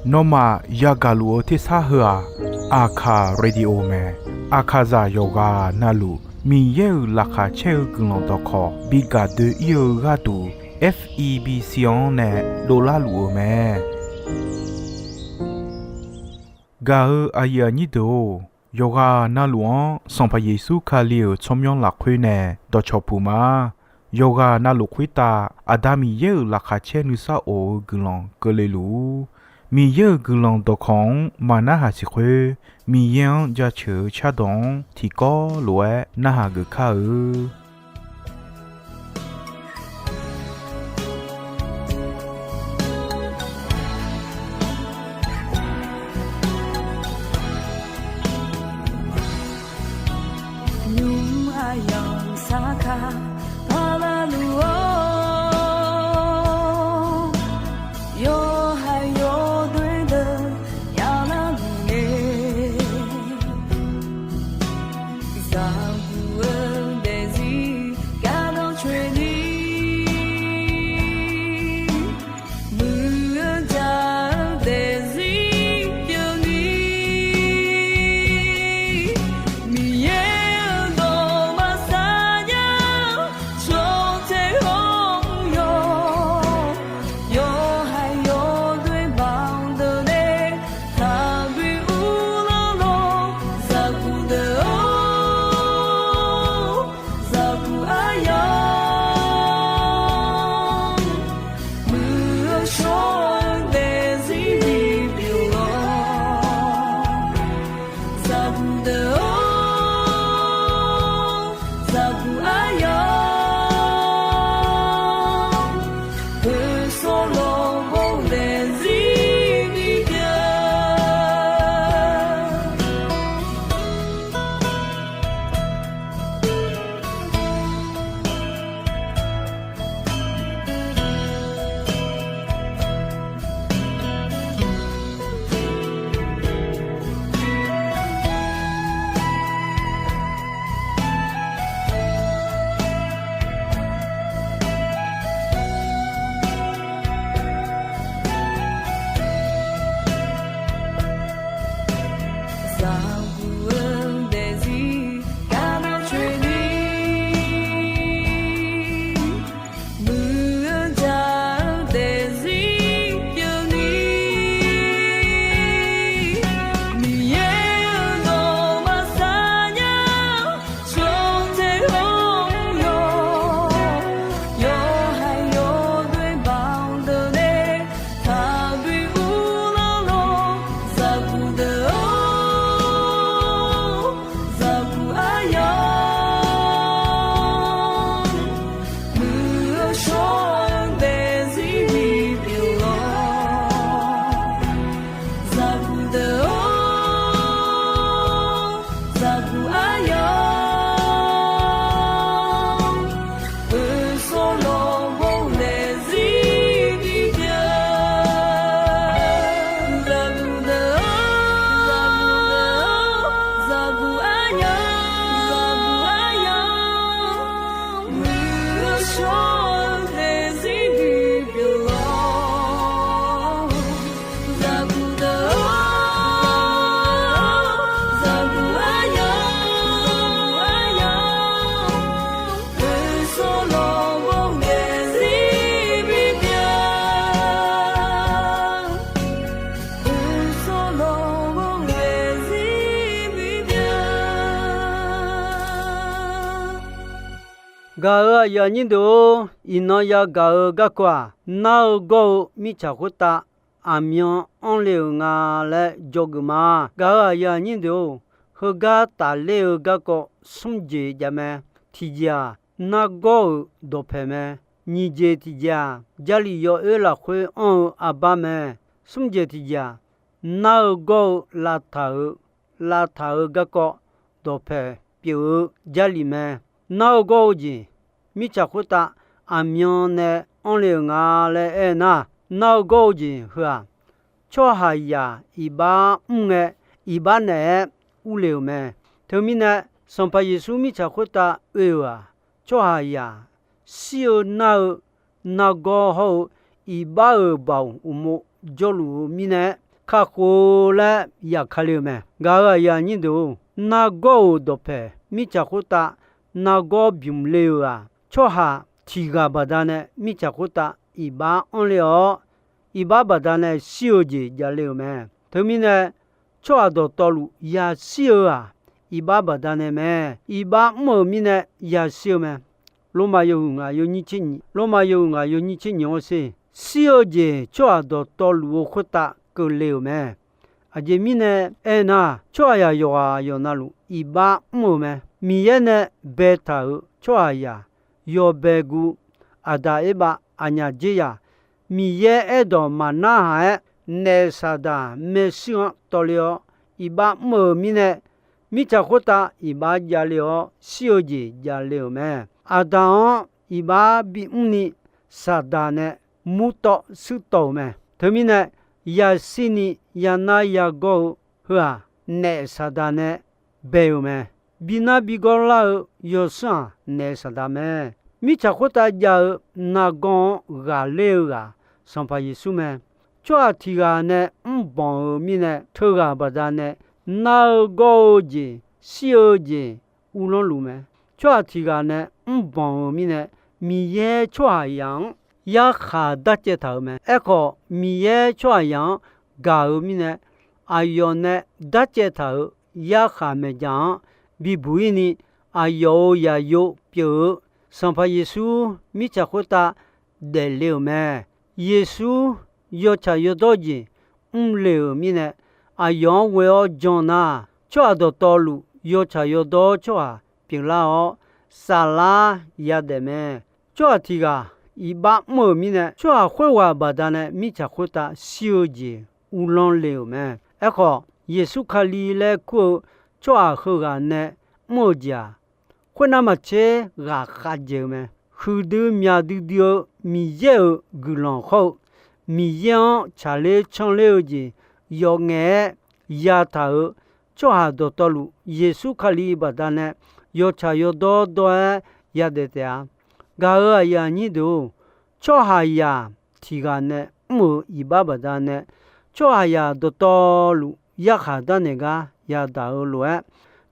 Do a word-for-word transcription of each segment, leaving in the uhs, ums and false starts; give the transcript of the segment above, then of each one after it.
Nawmaf yagaq luf-eu tersar heu-aq, Aqkaq Radio mae. Aqkaqzaq yawqghaq navluf Miqyaer-euq laqkhaq caer-eu guiqlanq dawqkawq bi gaq doe-ir-eu gharduq, F E B C-anr nae dovlar luf-euq mae. Gaq-eu aqyuif aqnyir deuq-or, yawqghaq navluf-anr Sanqpaq Yeqsur Kali-euq tsawrmyanr lafkhoer nae dawqcawq puq ma. Yawqghaq navluf khoertav Aqda Miqyaer-euq laqkhaq caer nuisar of-eu guiqlanq keuvle luf-ur. Miqyaer-euq guiqlanq dawqkawq-anr maqnarhaq siq khoer, Miqyaer-anr jaceuq-eu cardawq-anr tiqkawv lof-aer narhaq geuf kar-eu. Nymq aqyawf saqkaq paqlaq luf-awr, yawqha yawdoer deuq yaqlar luf-eu, zaqguq-eu daefzir gardanr coeni, muiq-eu jaq-eu daefzir pyeufni, Miqyaer-euq dawq maqsar nya-eu cawq tae-awr yawq, yawqha yawdoer baqdeuq nae taqbi uvlanr lawr, zaqguq deuq-or, zaqguq aryamq, muiq-eu shawr-eu daefzir bipyeuf-awr, zaqguq deuq-or, zaqguq aryamq, poeqsawr lawqbawr daefzir bipyeuf. Zaqguq-eu daefzir gardanr coeni, muiq-eu jaq-eu daefzir pyeufni, Miqyaer-euq dawq maqsar nya-eu cawq tae-awr yawq, yawqha yawdoer baqdeuq nae taqbi uvlanr lawr, zaqguq deuq-or, zaqguq aryamq, muiq-eu shawr-eu daefzir bipyeuf-awr, zaqguq deuq-or, zaqguq aryamq, poeqsawr lawqbawr daefzir bipyeuf, zaqguq deuq-or, zaqguq aryamq, zaqguq aryamq, muiq-eu shawr-eu daefzir bipyeuf-awr, zaqguq deuq-or, zaqguq aryamq, poeqsawr lawqbawr daefzir bipyeuf, poeqsawr lawqbawr daefzir bipyeuf. Gaq-euq aqyuif aqnyir deuq-or, iqnan yagaq-eu garkawv-aq, nar-eu gawr-eu mirtsaq khoertav aqmyan anr le-euq nga laer dzawgeuf ma. Gaq-euq aqyuif aqnyir deuq-or, heugar tafler-eu garkawv smr jeq jav mae. Tiqjeq-aq, nargawr-euq dawqpaeq mae. Nyiq jeq tiqjeq-aq, Jarlif yawoer lafkhoer anr-eu arbar mae. Smr jeq tiqjeq-aq, nar-eu gawr-eu lavtaq-euq, lavtaq-euq garkawv dawqpaeq pyeuf-eu Jarlif mae. Nar-eu gawr-eu jeq, mirtsaq khoertav aqmyan nae anr le-euq nga laer aer nar, nar-eu gawr-eu jeq heu-aq, tsawrhaqzaq iqbax mr ngae, iqbax naeq-aer urle-euq mae. Teumirnae, Sanqpaq Yeqsur mirtsaq khoertav oe-euq-aq, tsawrhaqzaq shir-eu nar-eu nargawr hawr-eu iqbax-euq baoq uqmov jawrluf-eu mirnae-aer kakhof-eu laer yaqka le-euq mae. Gaq-euq aqyuif aqnyir deuq-or, nargawr-euq dawqpaeq mirtsaq khoertav nargawr bymq le-euq-aq, tsawrhaq tiq ghaq baqdanae mirtsaq khoertav iqbax anr le-awr, iqbax baqdanae shir-eu jeq javle-euq mae. Teumirnae, tsawrhaq dawqtawvluf yashir-eu-aq, iqbax baqdanae mae. Iqbax mr-euq mirnae yashir-eu mae. Lormav yawhuiq ngaq yawnyir tser nyiq, Lormav yawhuiq ngaq yawnyir tser nyiq-anr sher. Shir-eu jeq tsawrhaq dawqtawvluf-eu khoertav keuvle-euq mae. Aqjeq mirnae aernar, tsawrhaqzaq yawqghaq yawqnavluf iqbax mr-euq mae. Miqyaer nae baetaq-euq tsawrhaqzaq yawbae gu, Aqdaq Erbav aqnyaf dzer yaq, Miqyaer aerdawq maqnarhaq-aer, naef Saqdaq maershuir-anr tawvle-awr, iqbax mr-euq mirnae, mirtsaq khoertav iqbax javle-awr, shir-eu jeq javle-euq mae. Aqdaq-anr iqbax bimr ni, Saqdaq nae murtawv shuir tawv-euq mae. Teumirnae, yashir ni yanar yagawr-eu heu-aq, naef Saqdaq nae bae-euq mae. Binar bigawr lar-eu yawsanr-aq, naef Saqdaq mae. Mirtsaq khoertav jav-eu nargawr-anr ghaqler-eu ghaq, Sanqpaq Yeqsur mae. Tsawrhaq tiq ghaq nae mrbanq-euq mirnae, teughaq baqdanae nar-eu gawr-eu jeq, shir-eu jeq uvlanr luf mae. Tsawrhaq tiq ghaq nae mrbanq-euq mirnae, Miqyaer tsawrhaqzaq-anr yarkhaq darcaev taq-euq mae. Aerkhawf, Miqyaer tsawrhaqzaq-anr gaq-euq mirnae, aqyawf nae darcaev taq-euq yarkhaq maeqdzaq-anr bibuq-ir ni, aqyawf-euq yaqyo pyeuf-eu Sanqpaq Yeqsur mirtsaq khoertav daefle-euq mae. Yeqsur yawtsaq yawdawr jeq mrle-euq mirnae, aqyawf-anr ghoe-awr jan nar, tsawrhaq dawqtawvluf yawtsaq yawdawr tsawrhaq pyeuflar-awr, saflar yadaef mae. Tsawrhaq tiq ghaq iqbax mr-euq mirnae, tsawrhaq khoerghaq baqdanae mirtsaq khoertav shir-eu jeq uvlanr le-euq mae. Aerkhawf, Yeqsur Kali laer kur-eu tsawrhaq heughaq nae mr-eu jeq-aq, khoernav maqtser ghaqkhav dzaeq-eu mae. Huiqdui myaq duidui-eu Miqyaer-euq guiqlanq hawr-eu, Miqyaer-anr tsaqler canler-eu jeq yawf ngaef-aer yataq-euq tsawrhaq dawqtawvluf, Yeqsur Kali baqdanae yawtsaq yawdawr dawr-aer yadaef taef-a. Gaq-euq aqyuif aqnyir deuq-or, tsawrhaqzaq tiq ghaq nae mr-euq iqbax baqdanae, tsawrhaqzaq dawqtawvluf yarkhaq darnaeq gar yadaq-eu lof-aer,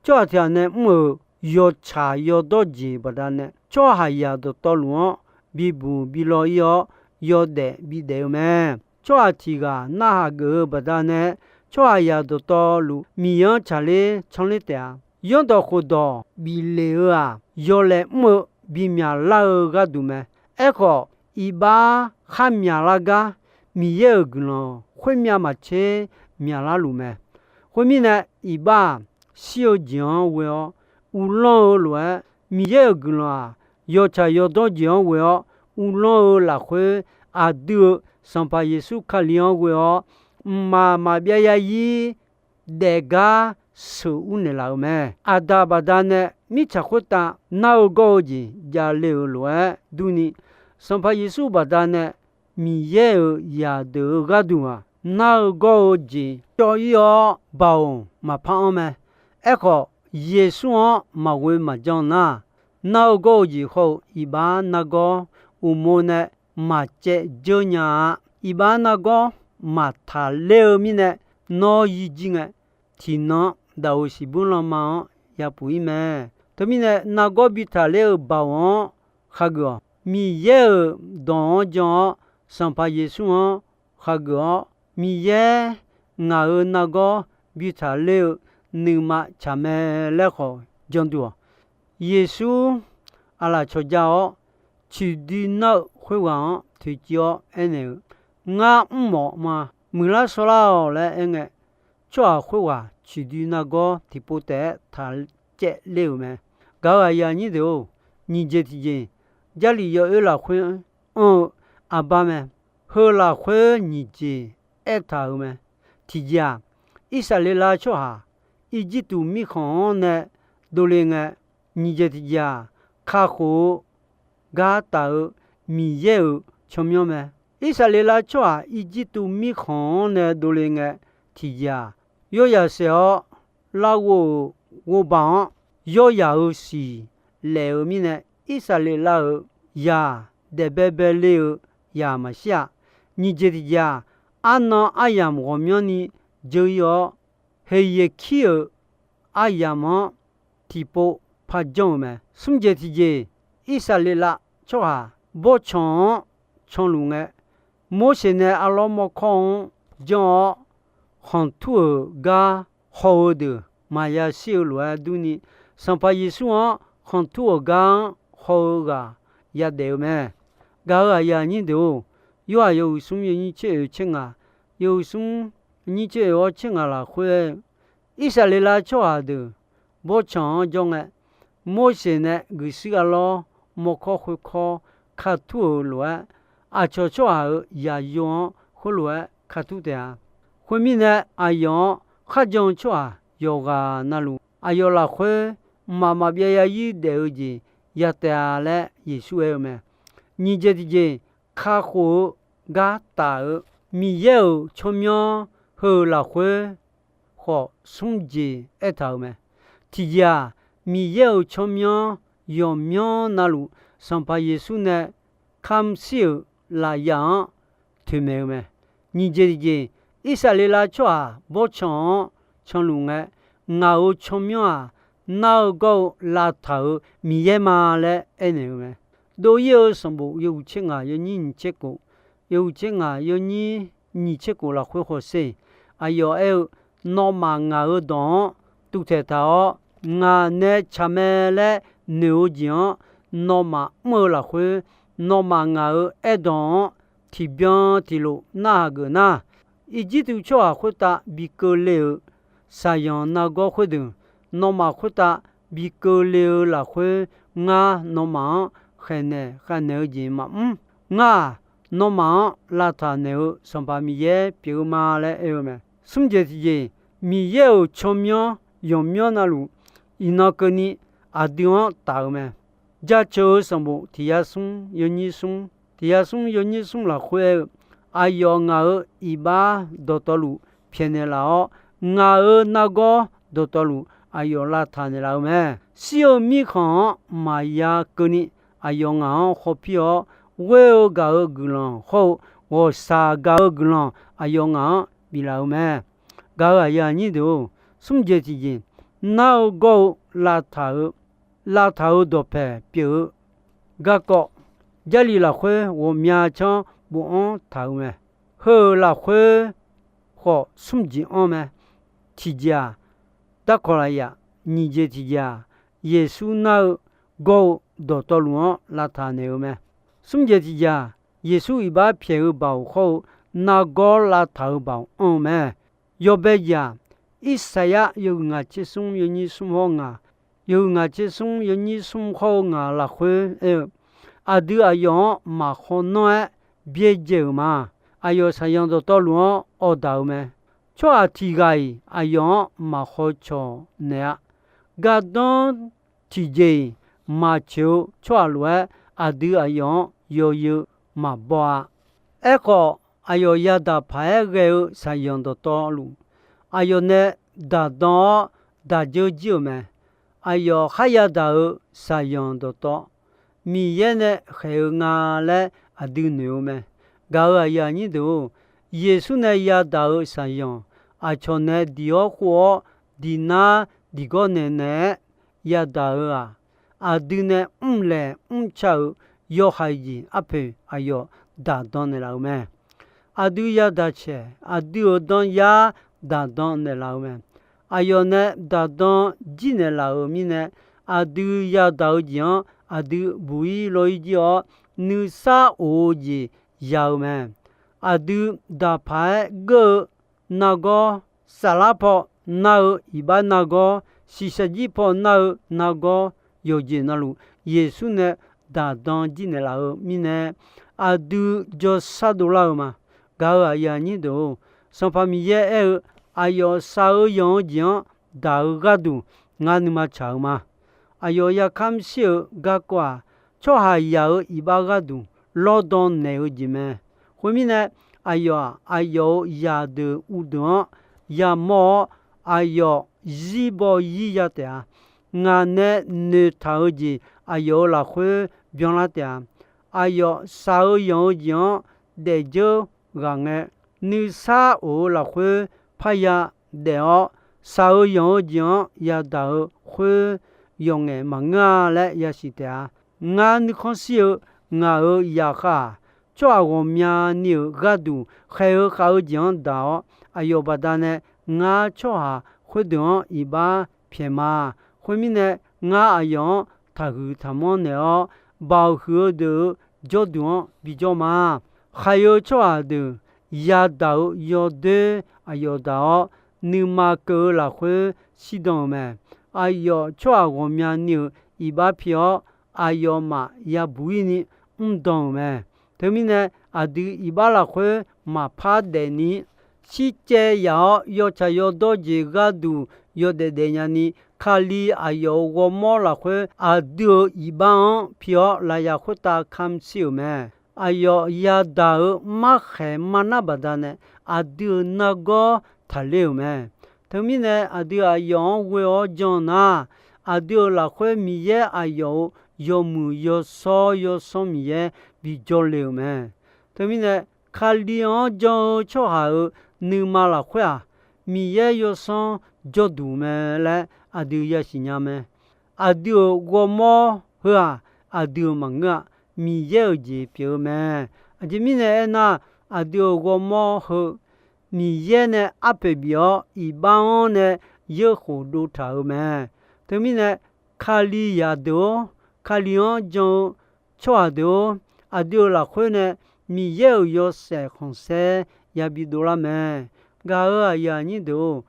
tsawrhaq tiq ghaq nae mr-euq yawtsaq yawdawr jeq baqdanae, tsawrhaqzaq dawqtawvluf-anr bibuq bilaw-ir-awr, yawdaef bidaef-eu mae. Tsawrhaq tiq ghaq narhaq geuf-eu baqdanae, tsawrhaqzaq dawqtawvluf Miqyaer-anr tsaqler canler taef-a. Zanrdawq khofdawq bif le-eu-aq, yawlaeq mr-eu bimyaq lar-eu gharduq mae. Aerkhawf, iqbax khar myaqlar gar Miqyaer-euq guiqlanq khoermyav maqtser myaqlar luf mae. Khoermirnae, iqbax-aq, shir-eu jeq-anr ghoe-awr uvlanr-eu lof-aer, Miqyaer-euq guiqlanq-aq, yawtsaq yawdawr jeq-anr ghoe-awr uvlanr-eu lafkhoer, aqdui-euq Sanqpaq Yeqsur Kali-anr ghoe-awr, mqmaq maqbyav yarzir daef gar sheuqur naeqlaf-euq mae. Aqdaq baqdanae mirtsaq khoertav nar-eu gawr-eu jeq javle-euq lof-aer durni, Sanqpaq Yeqsur baqdanae Miqyaer-euq zaqdeuq-eu gharduq-aq, nar-eu gawr-eu jeq cawv-ir-awr baoq maqpar anr mae. Aerkhawf, Yeqsur-anr maqghoe maqjan nar, nar-eu gawr-eu jeq hawr-eu iqbax nargawr uqmov nae maqcaev dzeur nya-a. Iqbax nargawr maqtaq ler-eu mirnae, nawr yir jir ngae, tiqnan daqoq siqbur lanma-anr yapuq-ir mae. Teumirnae, nargawr bi taqler-eu baoq-anr khageuf-awq. Miqyaer-euq dawq-anr jan-awr, Sanqpaq Yeqsur-anr khageuf-awr, Miqyaer ngaq-euq nargawr bi taqler-eu nuima tsaq mae laer khawf janduq-awq. Yeqsur aqlaf cawqja-awr, ciqdui nar-eu khoerghaq-anr toeqciv-awr aernaeq-eu, Ngar mrmawf ma. Muiqlar shawrlar-awq laer aerngae, tsawrhaq khoerghaq ciqdui nargawr tiqpov taef-aer taq caevler-euq mae. Gaq-euq aqyuif aqnyir deuq-or, nyiq jeq tiqjeq, Jarlif yawoer lafkhoer anr-eu arbar mae. Heu lafkhoer nyiq jeq aertaq-euq mae. Tiqjeq-aq, Irsaqleqlav tsawrhaq Irjirtuv mirkhanq-anr nae dovle ngae, nyiq jeq tiqjeq-aq, kakhof-eu gar taf-eu Miqyaer-euq tsawrmyanr mae. Irsaqleqlav tsawrhaq Irjirtuv mirkhanq-anr nae dovle ngae, tiqjeq-aq, yawryaq saef-awr larghov-euq ghovbaq-anr yawryaq-euq siq laef-eu mirnae, Irsaqleqlav-euq zaq daefbaebae le-eu zaq maqshir-a. Nyiq jeq tiqjeq-aq, arnan aryamq ghawqmyanrni dzeur-ir-awr, Heqyaeqkir-euq aryamq-anr tiqpov par janr-eu mae. Smr jeq tiqjeq, Irsaqleqlav tsawrhaq bawrtsanq-anr canluf ngae, Morseq nae arlawr mawrkawr-anr janr-awr, khanqtur-euq gar haw-eu deuq maqya shir-eu lof-aer durni, Sanqpaq Yeqsur-anr khanqtur-euq gar-anr haw-eu ghaq yadaef-eu mae. Gaq-euq aqyuif aqnyir deuq-or, Yorhaq yawhuiq smr yawnyir tser oeq tser ngaq, yawhuiq smr nyir tser oeq-awr tser ngaq lafkhoer-aer, Irsaqleqlav tsawrhaq deuq bawrtsanq-anr jawr ngae, Morseq nae guiqshuir arlawr mawrkawr khoerkawr katur-euq lof-aer, aqcawq tsawrhaq-euq yaqyo-anr khoerlof-aer katur taef-a. Khoermirnae, aqyawf-anr kharjan-eu tsawrhaq yawqghaq navluf, aqyawf lafkhoer mqmaq maqbyav yarzir daef-eu jeq ya taef-a laer Yeqsur aer-eu mae. Nyiq jeq tiqjeq, kakhof-eu gar taf-eu Miqyaer-euq tsawrmyanr heu-euq lafkhoer khawf smr jeq aertaq-euq mae. Tiqjeq-aq, Miqyaer-euq tsawrmyanr yawqmyanr navluf, Sanqpaq Yeqsur nae kamq shir-euq lafyaq-anr toeqmaeq-eu mae. Nyiq jeq tiqjeq, Irsaqleqlav tsawrhaq bawrtsanq-anr canluf ngae, ngaq-euq tsawrmyanr-aq, nar-eu gawr-eu lavtaq-euq Miqyaer ma laer aernaeq-eu mae. Dov-ir-eu sanqbof yawhuiq tser ngaq yawnyir nyiq tser khof, yawhuiq tser ngaq yawnyir nyiq tser khof lafkhoer hawsher. Aqyawf aer-eu, Nawmaf ngaq-euq dawq-anr tuvtaeq taq-awr, ngaq nae tsaq mae laer noeq-eu jeq-anr nawmaf mr-eu lafkhoer, nawmaf ngaq-euq aerdawq-anr tiqbyan tiqlof narhaq geuf nar, Irjirtuv tsawrhaq khoertav bi keuvle-euq shaqzanq nargawr khoerdeuq, nawmaf khoertav bi keuvle-eu lafkhoer, ngar nawmaf-anr khaeqnaeq khavnaeq-eu jeq maqmr. Ngar-aq, nawmaf-anr lavtaq naeq-eu Sanqpaq Miqyaer pyeuf-eu ma laer aer-eu mae. Smr jeq tiqjeq, Miqyaer-euq tsawrmyanr yawqmyanr navluf, iqnan keuvni aqdui-anr taf-eu mae. Jaceuq-eu sanqbof tiq yar smr yawnyir smr, tiq yar smr yawnyir smr lafkhoer aer-eu, aqyawf ngaq-euq iqbax dawqtawvluf pyaeqnaeq laf-awr, ngaq-euq nargawr dawqtawvluf aqyawf lavtaq naeqlaf-eu mae. Shir-eu mirkhanq-anr maqya keuvni aqyawf ngaq-anr hawpir-awr, ghoer-eu gaq-eu guiqlanq hawr-eu ghawqshaq gaq-eu guiqlanq aqyawf ngaq-anr biflaf-eu mae. Gaq-euq aqyuif aqnyir deuq-or, smr jeq tiqjeq, nar-eu gawr-eu lavtaq-eu lavtaq-eu dawqpaeq pyeuf-eu garkawv, Jarlif lafkhoer ghawqmya canr bofanr taq-eu mae. Heu-euq lafkhoer khawf smr jeq anr mae. Tiqjeq-aq, darkawq lafyaq, nyiq jeq tiqjeq-aq, Yeqsur nar-eu gawr-eu dawqtawvluf-anr lavtaq naeq-eu mae. Smr jeq tiqjeq-aq, Yeqsur iqbax pyaeq-eu baoq hawr-eu nargawr lavtaq-eu baoq anr-eu mae. Yawbae jeq-aq, Irsaqyar yawhuiq ngaq tser smr yawnyir smr hawr ngaq, yawhuiq ngaq tser smr yawnyir smr hawr-eu ngaq lafkhoer aer-eu, aqdui aqyawf-anr maqhaw nanr-aer byaerdzae-euq ma. Aqyawf saqyanq dawqtawvluf-anr awqdaq-eu mae. Tsawrhaq tiq ghaq-iq aqyawf-anr maqhaw cawq naeq-a. Gardanr tiqjeq-iq maqcoeq-eu tsawrhaq lof-aer, aqdui aqyawf-anr yawzeu maqbaw-a. Aerkhawf, aqyawf yadaq paq-aer ghae-eu saqyanq dawqtawvluf, aqyawf nae daqdan-awr daq dzeur jir-euq mae. Aqyawf kharya daq-eu saqyanq dawqtawv, Miqyaer nae khaeq-eu nga laer aqdui noeq-eu mae. Gaq-euq aqyuif aqnyir deuq-or, Yeqsur nae yadaq-eu saqyanq, aqcawq nae diq-awr khov-awr diq nar diq gawr naeq naeq-aer yadaq-eu-aq, aqdui nae mrlaeq mrca-euq yawhaiq jeq arpoeq aqyawf daqdan naeqlaf-euq mae. Aqdui yadaq caeq, aqdui-euq danyar daqdan naeqlaf-eu mae. Aqyawf nae daqdan jir naeqlaf-euq mirnae, aqdui yadaq-eu jeq-anr aqdui buq-ir law-ir jir-awr, nuisar of-eu jeq ya-eu mae. Aqdui daq paq-aer geur-eu nargawr, saflar paw nar-eu iqbax nargawr, shiqshaq jir paw nar-eu nargawr, yawqjeq navluf Yeqsur nae daqdan jir naeqlaf-eu mirnae, aqdui jawrshar dovlar-eu ma. Gaq-euq aqyuif aqnyir deuq-or, Sanqpaq Miqyaer aer-eu, aqyawf shaq-eu yanq-eu jeq-anr daq-eu gharduq ngar nuima tsaq-eu ma. Aqyawf yarkamr shir-eu garkawv-aq, tsawrhaqzaq-euq iqbax gharduq lawrdan naeq-eu jeq mae. Khoermirnae, aqyawf-aq, aqyawf-euq zaqdeuq uvdeuq-anr yamawr-awr, aqyawf zir baw-ir ya taef-a. Ngaq nae noeqtaq-eu jeq aqyawf-euq lafkhoer byanlar taef-a. Aqyawf shaq-eu yanq-eu jeq-anr daefdzeur ghaq ngae, nuisar of-eu lafkhoer parya daef-awr, shaq-eu yanq-eu jeq-anr yadaq-eu khoer yawqngaef maqngeur-a laer yasiq taef-a. Ngar nuikhanr shir-eu ngaq-euq zaqkhav-aq, tsawrhaq ghawqmyani-euq gharduq khaeq-eu khav-eu jeq-anr daq-awr, aqyawf baqdanae ngar tsawrhaq khoerdeuq-anr iqbax pyaeq ma. Khoermirnae, ngar aqyawf-anr taqhuiq taqmanr naeq-awr, baoq huiq-eu deuq-euq jawrduq-anr bijawr ma. Khaeq-eu tsawrhaq deuq yadaq-euq yawdoer aqyawf daq-awr, nuima keuv-eu lafkhoer shirdan-euq mae. Aqyawf tsawrhaq ghawqmyani-euq iqbax pi-awr, aqyawfmaf yabuq-ir ni mrdan-euq mae. Teumirnae, aqdui iqbax lafkhoer maqpar daefni, shircaev yaf-awr yawtsaq yawdawr jeq gharduq yawdaef daefnya ni, Kali aqyawf-euq ghawrmawr lafkhoer aqdui-euq iqbax-anr pi-awr lafyaq khoertav kamq shir-euq mae. Aqyawf yadaq-euq markhaeq marnar baqdanae aqdui-euq nargawr taqler-euq mae. Teumirnae, aqdui aqyawf-anr ghoe-awr jan nar, aqdui-euq lafkhoer Miqyaer aqyawf-euq yawmuiq yawshawr yawsanr Miqyaer bijawr le-euq mae. Teumirnae, Kali-anr jan-eu tsawrhaq-euq nuima lafkhoer-aq, Miqyaer yawsanr jawrduq mae laer aqdui yasiq nya mae. Aqdui-euq ghawrmawr heu-aq, aqdui-euq maqngeur-a. Miqyaer-euq jeq pyeuf-eu mae. Aqjeq mirnae aernar, aqdui-euq ghawrmawr heu Miqyaer nae arpoeq bif-awr iqbax-anr nae yeurkhof dov taq-euq mae. Teumirnae, Kalizaq deuq-or, Kali-anr jan-eu tsawrhaq deuq-or, aqdui-euq lafkhoer nae Miqyaer-euq yawshaef khanqsaer yabi dovlar mae. Gaq-euq aqyuif aqnyir deuq-or,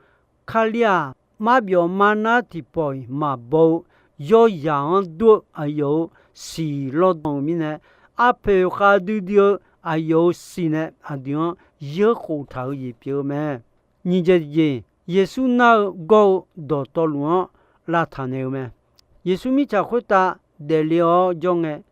Kali-aq, marbyawf marnar tiqpawf-iq maqbaw-eu yawrzaq-anr dur-eu aqyawf-euq siq lawrdan-euq mirnae, arpoeq khavdui dui-eu aqyawf-euq siq nae aqdui-anr yeurkhof taq-euq jeq pyeuf-eu mae. Nyiq jeq tiqjeq, Yeqsur nar-eu gawr-eu dawqtawvluf-anr lavtaq naeq-eu mae. Yeqsur mirtsaq khoertav daefle-awr jawr ngae,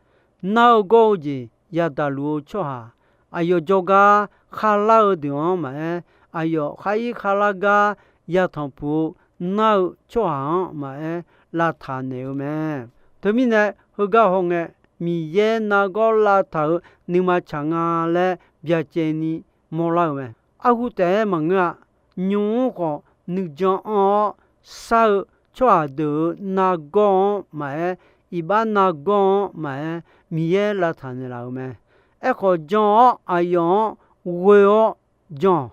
nar-eu gawr-eu jeq yadaq luf-eu tsawrhaq, aqyawf jawrgar kharlar-eu deuq-anr maqaer, aqyawf khar ir kharlar gar yatanq puq-eu nar-eu tsawrhaq-anr maqaer, lavtaq naeq-eu mae. Teumirnae, heugar hawngae, Miqyaer nargawr lavtaq-euq nuima tsaq nga laer byacaevni mawrlar-euq mae. Arhu taef-aer maqngeur-a. Nymq-mr khawf nuijan anr-awr shar-eu tsawrhaq deuq-euq nargawr-anr maqaer, iqbax nargawr-anr maqaer, Miqyaer lavtaq naeqlaf-euq mae. Aerkhawf, jan-awr aqyawf-anr ghoe-awr jan-awq.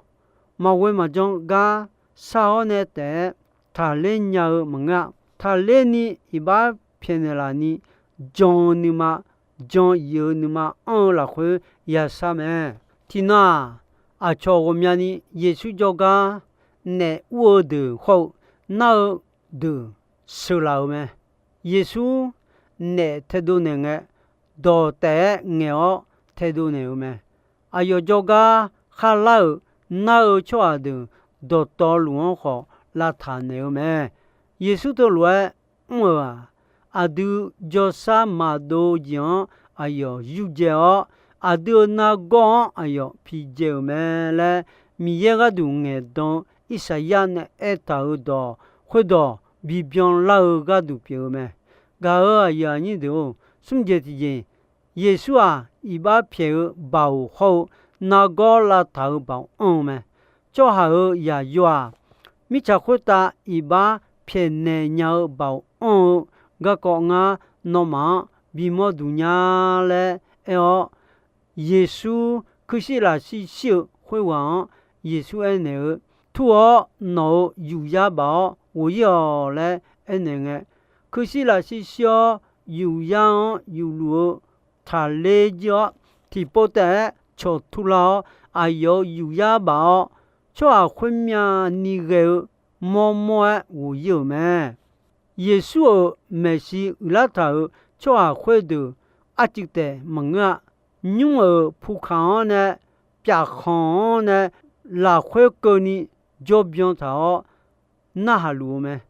Maqghoe maqjan gar shar-awr nae taef-aer taqler nya-eu maqngeur-a. Taqler ni iqbax pyaeqnaeq laf ni, jan-eu nuima, jan-eu nuima anr-eu lafkhoer yashar mae. Tiqnan-aq, aqcawq ghawqmyani Yeqsur jawrgar naef ur-eu deuq hawr-eu nar-eu deuq sheuqlaf-euq mae. Yeqsur naef taedov naeq ngae, dawq taef-aer ngaeq-awr taedov naeq-eu mae. Aqyawf jawrgar kharlar-euq nar-eu tsawrhaq deuq dawqtawvluf-anr khawf lavtaq naeq-eu mae. Yeqsur teulof-aer mr-euq-aq, aqdui jawrshar maqdov-eu jeq-anr aqyawf yurdzae-awr, aqdui-euq nargawr-anr aqyawf pidzae-euq mae laer, Miqyaer gharduq ngaeqdan-eu Irsaqyar nae aertaq-euq dawq khoerdawq bibyan lar-eu gharduq pyeuf-eu mae. Gaq-euq aqyuif aqnyir deuq-or, smr jeq tiqjeq, Yeqsur-aq, iqbax pyaeq-eu baoq hawr-eu nargawr lavtaq-euq baoq anr-eu mae. Tsawrhaq-euq yaqyo-aq, mirtsaq khoertav iqbax pyaeqnaeq nya-eu baoq anr-eu garkawv ngar nawmaf-anr bimawr duq nya laer aer-awr, Yeqsur kuirshir lafshir shir-eu khoerghaq-anr Yeqsur aernaeq-eu, Tur-awr nawq-euq yuqyar baf-awr ghof-ir-awq laer aernaeq ngae, kuirshir lafshir shir-awr yuqyar-anr yufluf-eu taqler jir-awr, tiqpov taef-aer cawqtur lar-awr, aqyawf-euq yuqyar baf-awr, tsawrhaq khoermyav ni ghae-eu mawrmawr-aer ghof-ir-euq mae. Yeqsur-euq maeqshi uiqlar taq-euq tsawrhaq khoerdeuq arcuiv taef maqngeur-a. Nymr-euq pukaq-anr nae pyafkhanq-anr nae lafkhoer keuvni jawrbyan taq-awr narhaq luf-eu mae.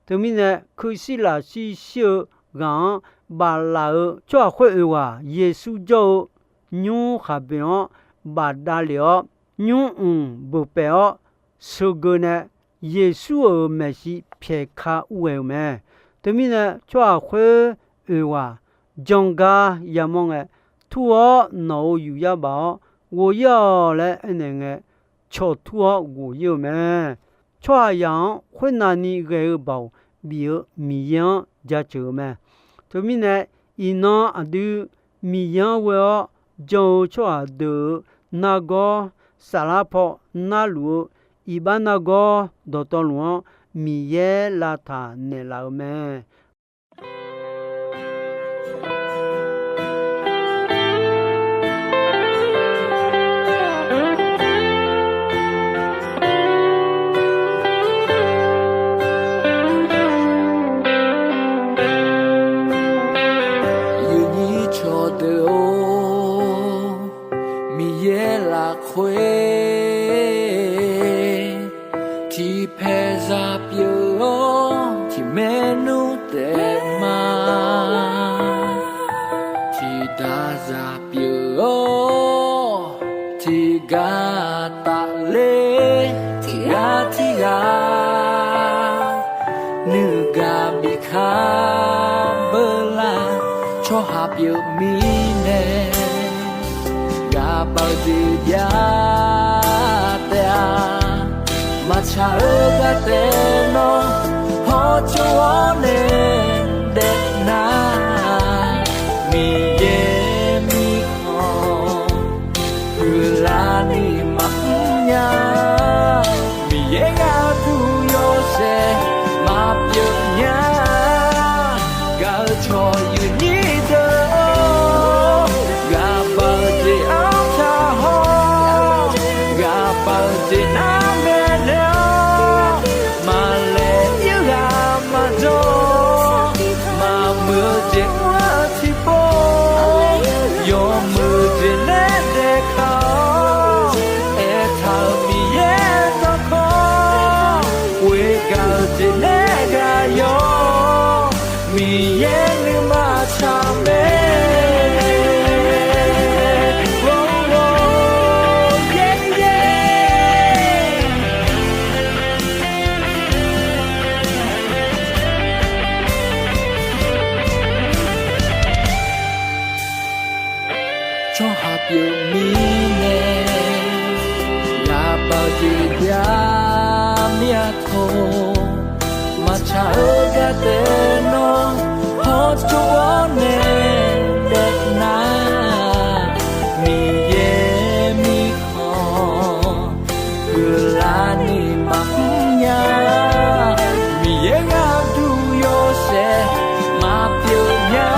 Teumirnae, kuirshir lafshir shir-eu ghaq-anr baflaf-euq tsawrhaq khoer oeq ghaq Yeqsur jawr-eu nymr khaqboeq-anr bafdav lef-awr, nymr mq beuq paef-awr, sheugeu nae Yeqsur-euq maeqshi pyaeq ka ur ghae-euq mae. Teumirnae, tsawrhaq khoer oeq ghaq jan gar yamawr ngae, Tur-awr nawq-euq yuqyar baf-awr ghof-ir-awq laer aernaeq ngae, cawq tur-awr ghof-ir-eu mae. Tsawrhaqzaq-anr khoernav ni ghae-eu baoq bif-eu Miqyaer-anr jaceuq-eu mae. Teumirnae, iqnan aqdui Miqyaer-anr ghoe-awr jan-eu tsawrhaq deuq-euq nargawr, saflar paw narluf-eu iqbax nargawr dawqtawvluf-anr Miqyaer lavtaq naeqlaf-eu mae. Yawnyir cawqdeuq-or, Miqyaer lafkhoer tiqpaeq zaq pyeuf-awr, tiqmaernmr taef ma. Tiqdaq zaq pyeuf-awr, tiqgar tafler, tiqgar tirghaq nuigaq bikaq beular tsawrhaq pyeuf mirnae, ghaqbav-eu jeq jav taef-a. Maqtsaq-eu gar taef nawr hawtsov-awr nae daef nar, Miqyaer mirkhanq huiqlar ni maqmr nya. Miqyaer gharduq yawshaef maqpyeuf nya. Gaq-eu cawq yuifnyir deuq-or, ghaqbav-eu jeq-anr taq haw-awr, ghaqbav-eu jeq nar maeqnaeq-awr, maqlaeq ir ghaq maqjawr, maqmuiq-eu jeq mr-eu tiqpov, yawmuiq jeq nae daefkaq-awr, aertaq-euq Miqyaer dawqkawq, ghoegaq-eu jeq nae ghaq yawq, Miqyaer nuima tsaq mae. Tsawrhaq pyeuf mirnae, ghaqbav-eu jeq jav mir-a tawq. Maqtsaq-eu gar taef nawr hawtsov-awr nae daef nar, Miqyaer mirkhanq huiqlar ni maqmr nya. Miqyaer gharduq yawshaef maqpyeuf nya.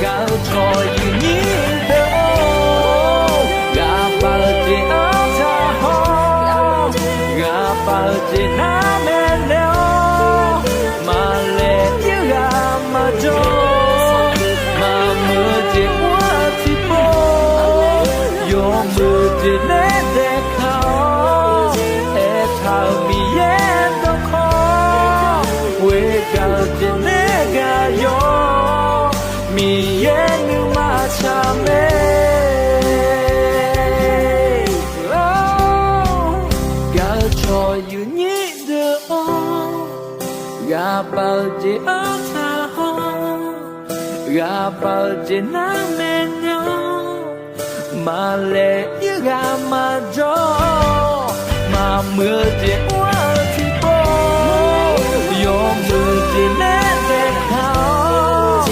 Gaq-eu cawq yuifnyir deuq-or, ghaqbav-eu jeq-anr taq haw-awr, ghaqbav-eu jeq nar maeqnaeq-awr, maqlaeq ir ghaq maqjawr, maqmuiq-eu jeq mr-eu tiqpov, yawmuiq jeq nae daefkaq-awr, aertaq-euq Miqyaer dawqkawq, ghoegaq-eu jeq nae ghaq yawq, Miqyaer nuima tsaq mae. Gaq-eu cawq yuifnyir deuq-or, ghaqbav-eu jeq-anr taq haw-awr, ghaqbav-eu jeq nar maeqnaeq-awr, maqlaeq ir ghaq maqjawr, maqmuiq-eu jeq mr-eu tiqpov, yawmuiq jeq nae daefkaq-awr,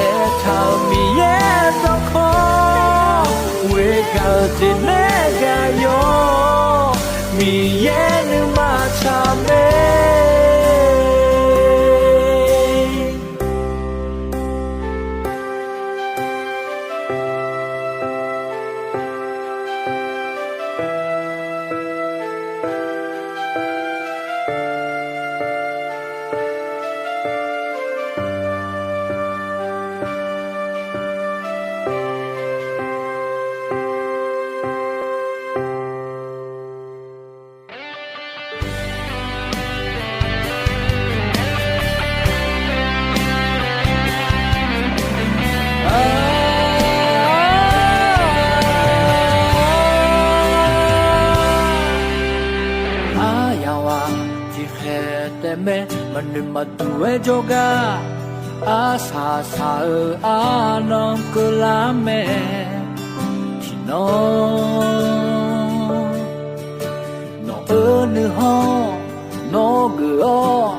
aertaq-euq Miqyaer dawqkawq, ghoegaq-eu jeq nae ghaq yawq, Miqyaer nuima tsaq mae. Aryamq-aq tiqkhaeq taef mae, maqnoeq maqduq-aer jawrgar, arsaq saq-eu arnan keuvlar mae. Tiq Nawr, nawq-eu nuihanr, nawr geuf-awr,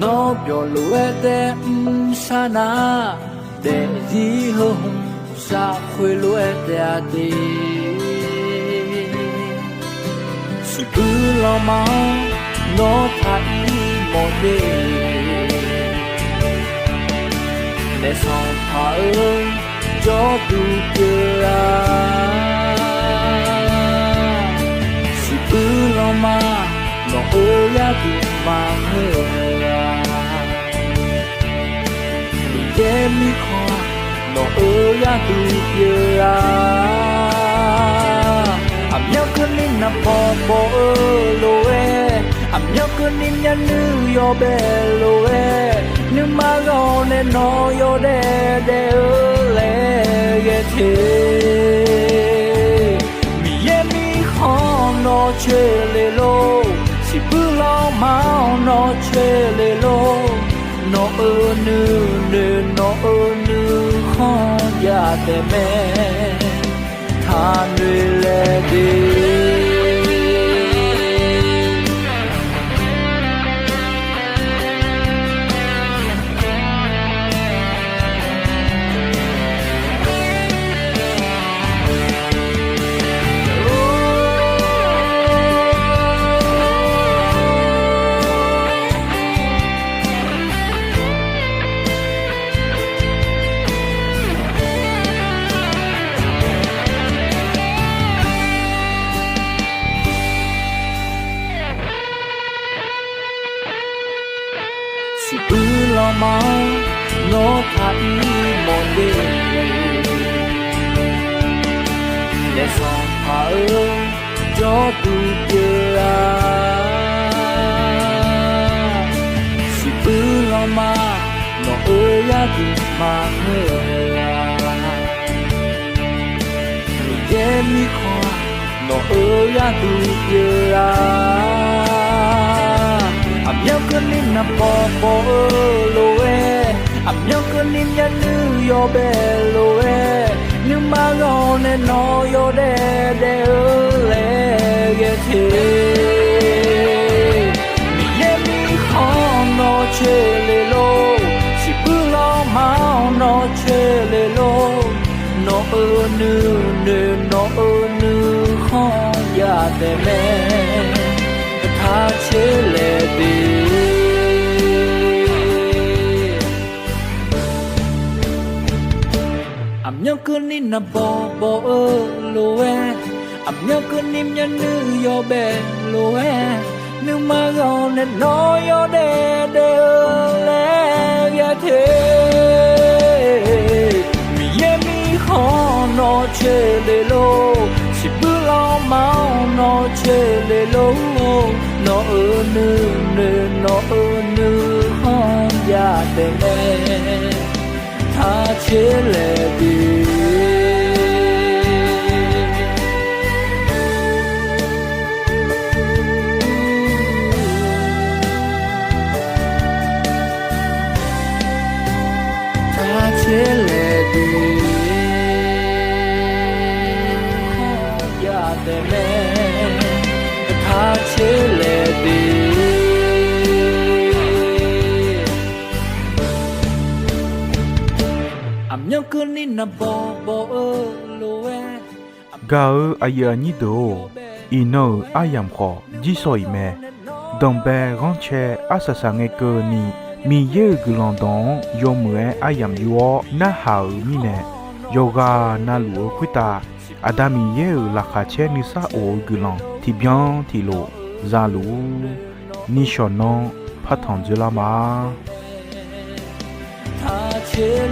nawr byawq lof-aer taef mrshar nar, daefzir heu hmq sharkhoer lof-aer taef-a de. Siqbuir lanma-anr nawr taq ir mawf de. Naef sanqpaq-eu jawrduq pyeuf-a. Siqbuir lanma nawq-eu yarduq maqngeur-a. Miqyaer mirkhanq nawq-eu yarduq pyeuf-a. Aqmyanluf keuvni naqbawq bawq-eu lof-aer, aqmyanluf keuvni myavnuiv yawbae lof-aer, nuima ghaq nae nawq yawdaef daef-eu laer ghae te. Miqyaer mirkhanq nawr coer le lor, siqbuir lanma-anr nawr coer le lor. Nawq-eu nuinoeq nawq-eu nuikhanr jav taef mae, taqnoeq laer de. Siqbuir lanma-anr nawr taq ir mawf de. Naef sanqpaq-eu jawrduq pyeuf-a. Siqbuir lanma nawq-eu yarduq maqngeur-a. Miqyaer mirkhanq nawq-eu yarduq pyeuf-a. Aqmyanluf keuvni naqbawq bawq-eu lof-aer, aqmyanluf keuvni myavnuiv yawbae lof-aer, nuima ghaq nae nawq yawdaef daef-eu laer ghae te. Miqyaer mirkhanq nawr coer le lor, siqbuir lanma-anr nawr coer le lor. Nawq-eu nuinoeq nawq-eu nuikhanr jav taef mae, taq coer laer de. Aqmyanluf keuvni naqbawq bawq-eu lof-aer, aqmyanluf keuvni myavnuiv yawbae lof-aer, nuima ghaq nae nawq yawdaef daef-eu laer ghae te. Miqyaer mirkhanq nawr coer le lor, siqbuir lanma-anr nawr coer le lor. Nawq-eu nuinoeq nawq-eu nuikhanr jav taef mae, taq coer laer de. Taq coer laer de. Khanr jav taef mae, taq coer laer de. Aqmyanluf keuvni naqbawq bawq-eu lof-aer, Gaq-euq aqyuif aqnyir deuq-or, iqnan-euq aryamq khawf jirsawq iq mae. Danqbae ghanrcae arsaq saqngae keuvni, Miqyaer-euq guiqlanq dawq-anr yawmuiq-aer aryamq yur-awr narhaq-euq mirnae, yawqghaq navluf-eu khoertav Aqda Miqyaer-euq laqkhaq caer nuisar of-eu guiqlanq tiqbyan tiqlof za luf-ur. Nishawq nanr partanq dzoerlar ma. Taq coer